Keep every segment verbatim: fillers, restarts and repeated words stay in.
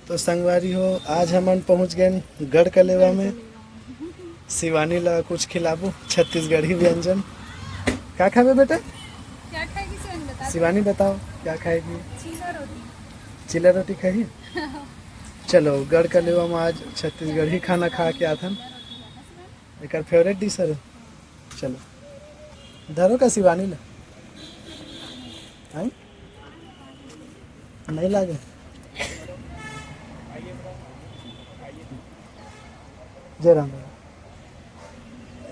तो संगवारी हो, आज हमन पहुंच गए गढ़ कलेवा में। शिवानी ला कुछ खिलाबो छत्तीसगढ़ी व्यंजन। का खाबे बेटा? क्या खाएगी शिवानी, बता दो। शिवानी बताओ, क्या खाएगी? चीला रोटी। चीला रोटी खाही? चलो, गढ़ कलेवा में आज छत्तीसगढ़ी खाना खा के आथन। एकर फेवरेट डिश हरे। चलो, धरो का शिवानी ला। हैं? नहीं लागे। जय राम।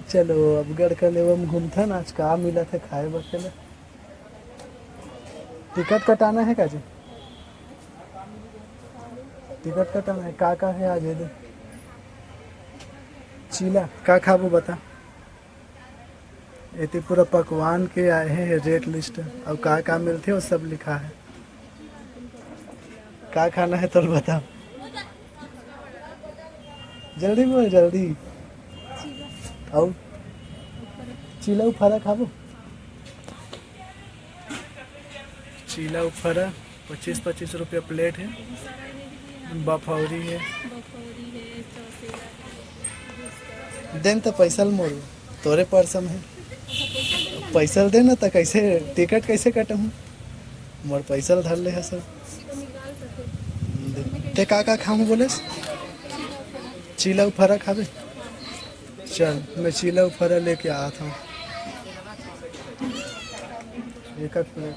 चलो, अब गढ़ कलेवा में घूमथन, आज का मिलत हे खाए बर के ले। टिकट कटाना है का जी? टिकट कटाना है। का का है आज ये दे? चीला, का खाबो बता? एती पूरा पकवान के आए हे रेट लिस्ट, अउ का का मिलथे वो सब लिखा है। का खाना है तोल बताओ, जल्दी बोल जल्दी। अउ चीला अउ फरा खाबो? चीला अउ फरा पच्चीस पच्चीस रुपया प्लेट है। बफौरी है। देन तो पैसा ल मोर, तोरे पर्स में है। पैसा ल दे ना, तो कैसे टिकट कैसे कटहूँ? मोर पैसा ल धर ले है सब। ते का का खाहूँ बोलेस? चीला अउ फरा खाबे? चल, मैं चीला अउ फरा लेके आत हूँ। एक एक प्लेट।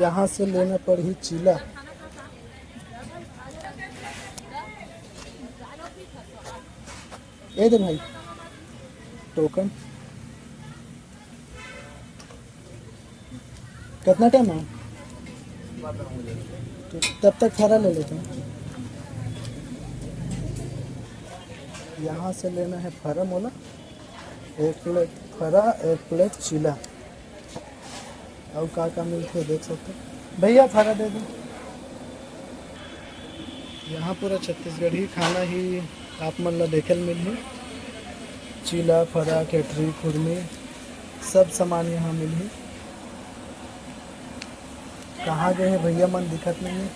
यहाँ से लेना पड़ही चीला। ए दे भाई, टोकन। कितना टाइम है? तो तब तक फरा ले लेते हैं। यहाँ से लेना है फरा मोला, एक प्लेट फरा, एक प्लेट चीला। अउ का का मिलथे देख सकते हो। भैया, फरा दे दो। यहाँ पूरा छत्तीसगढ़ी खाना ही आप मन ला देखे ल मिलही। चीला, फरा, केटरी, खुरमी, सब सामान यहाँ मिलही। कहाँ गए हैं भैया मन, दिखत नहीं है।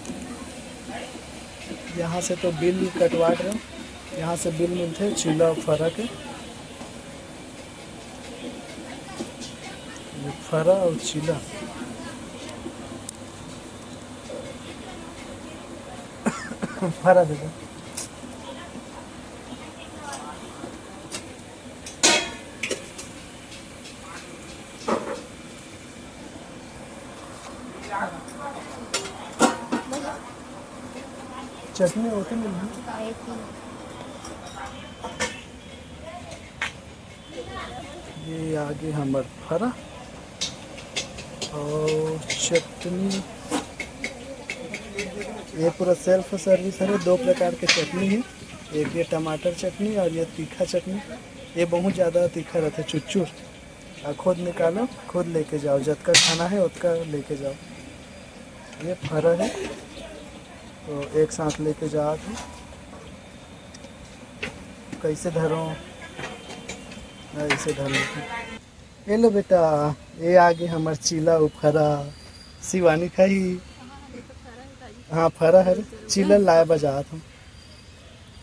यहाँ से तो बिल कटवा रहे हो, यहाँ से बिल मिलथे चीला अउ फरा के। ये फरा अउ चीला। फरा दे दो। चटनी होती नहीं है। ये आगे हमर फरा और चटनी, ये पूरा सेल्फ सर्विस है। दो प्रकार के चटनी है, एक ये टमाटर चटनी और ये तीखा चटनी। ये बहुत ज़्यादा तीखा रहता है, चुचुर। आ, खुद निकालो, खुद लेके जाओ, जतका खाना है उतका लेके जाओ। ये फरा है, तो एक साथ लेके जात हूँ। कैसे धरो? ऐसे धरो। ये लो बेटा, ये आगे हमर चीला अउ फरा। शिवानी खाही। हाँ, फरा हरे। चीला लाए बजात हूँ।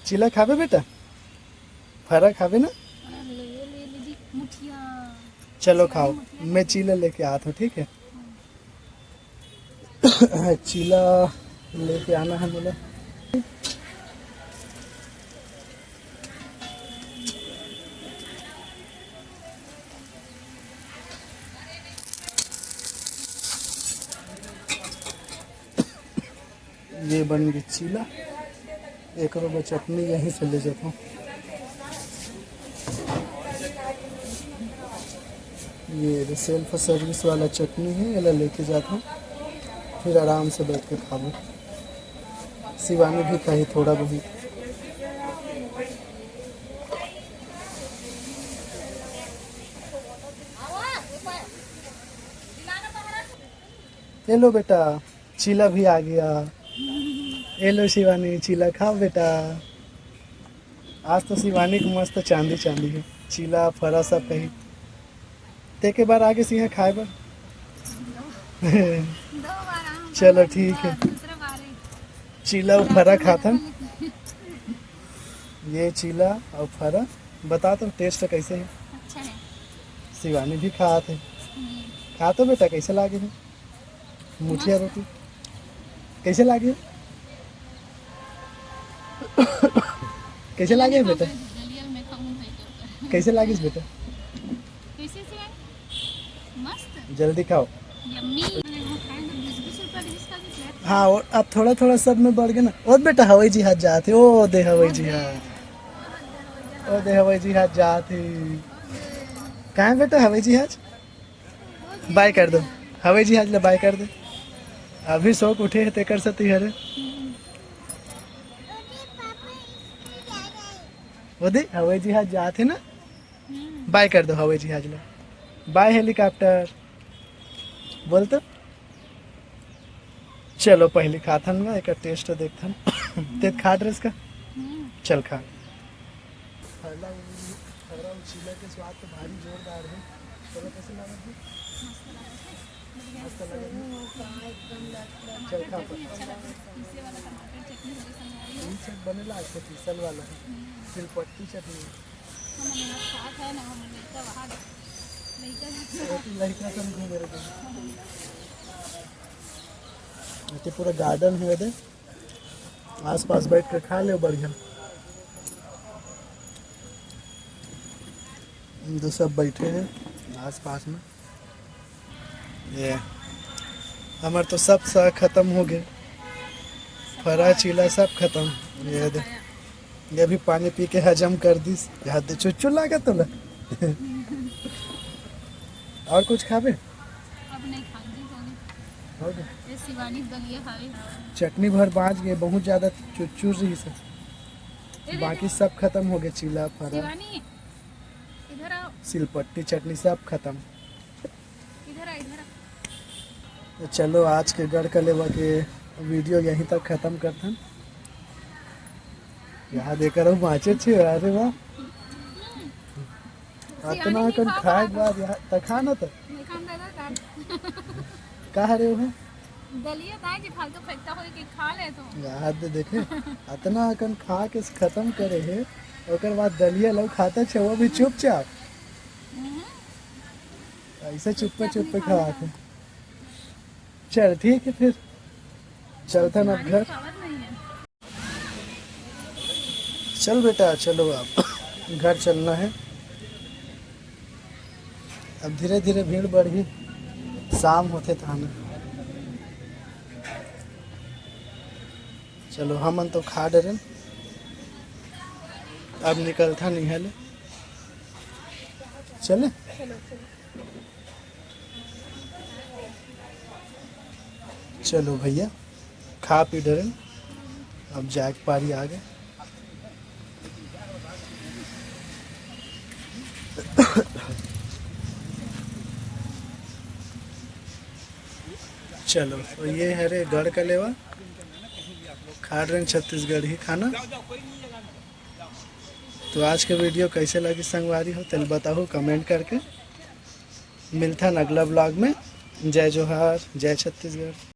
चीला खाबे बेटा? फरा खाबे ना? चलो खाओ, मैं चीला लेके आत हूँ, ठीक है? चीला लेके आना है बोले। ये बन गई चीला। एकरो बर चटनी यहीं से ले जाता हूँ। ये सेल्फ सर्विस वाला चटनी है, एला लेके जाता हूँ, फिर आराम से बैठ के खाबो। शिवानी भी खाही थोड़ा बहुत। ये लो बेटा, चीला भी आ गया। ये लो शिवानी, चीला खाओ बेटा। आज तो शिवानी के मस्त चांदी चांदी हे, चीला फरा सब कही। तेके बार आगे सिंहा खाए बर। दो बार आऊं, चलो, ठीक है। दूसरा बार है। चीला अउ फरा खाथन। ये चीला अउ फरा, बता तो टेस्ट कैसे है? अच्छा है। शिवानी भी खात है। हम्म। खा तो बेटा, कैसे लागे है? मुठिया मस्त। रोटी कैसे लागे? कैसे लागे बेटा? दलिया में खाऊं भाई तो। कैसे लागिस बेटा? कैसे से है? मस्त। जल्दी खाओ। यम्मी। हाँ, और अब थोड़ा थोड़ा सब में बढ़ गया ना। ओ बेटा, हवाई जहाज जात हे, ओ दे हवाई जहाज, ओ दे हवाई जहाज जात हे। कहाँ है बेटा हवाई जहाज? बाय कर दो, हवाई जहाज ला बाय कर दे। अभी शौक उठे है तेकर सती हरे। वो दे हवाई जहाज जात हे ना, बाय कर दो हवाई जहाज ला। बाय हेलीकॉप्टर बोल तो। चलो पहले खाथन ना, एक टेस्ट देखथन। ते खा ड्रेस का? चल खा। फरा उ-, फरा उ चीला के स्वाद तो भारी जोरदार है। चलो, कैसे लागत है? मस्त लागत है। चल खा। अच्छा लगता है, पीसे वाला टमाटर चटनी हो गई संगवारी हो। ई सब बनेला, अच्छा पीसल वाला है। सिलपट्टी चटनी। हम लोग साथ है ना, हम लड़का वहाँ, लड़का वो तो लड़का संग घूमे रहे। ये पूरा गार्डन है दे। आसपास बैठ के खा ले बढ़िया। ये सब बैठे हैं आसपास में। ये हमार तो सब सा खत्म हो गए, फरा चीला सब खत्म। ये दे, ये भी पानी पी के हजम कर दिस। याद दे चुच्चू लागत तोला। और कुछ खाबे? अब नहीं खाऊंगी, sorry। और दे। ये शिवानी दलिया खावे। चटनी भर बाँच गए, बहुत ज्यादा चुच्चू रही से। ये दे, बाकी दे। सब खत्म हो गए, चीला फरा। शिवानी, इधर आओ। सिलपट्टी चटनी सब खत्म। इधर आ, इधर आ। तो चलो, आज के गढ़ कलेवा के वीडियो यहीं तक खत्म करथन। यहाँ देकर हम बाँचे छे, अरे वाह। अतना अकन खाए के बाद यहाँ तक खा ना तो। नहीं खान दादा, काट। का हरे हो? दलिया दाई जी फालतू फेंकता होई कि खा ले तो। यहाँ दे देखे, अतना अकन खा के खत्म करे है, ओकर बाद दलिया लोग खाता छे, वो भी चुपचाप। हम्म। ऐसे चुप्पे चुप्पे खावा थे। चल ठीक है फिर, चलता ना घर। चल बेटा, चलो अब घर चलना है। अब धीरे धीरे भीड़ बढ़ी, शाम होते थाने। चलो, हमन तो खा डरेन, अब निकलथा निहले। चले? चलो भैया, खा पी डरेन, अब जाए के पारी आ गए। चलो, तो ये हरे गढ़ कलेवा, खा रहे हैं छत्तीसगढ़ी खाना। तो आज के वीडियो कैसे लगी संगवारी हो, तेल बताओ कमेंट करके। मिलथन अगला ब्लॉग में। जय जोहार, जय छत्तीसगढ़।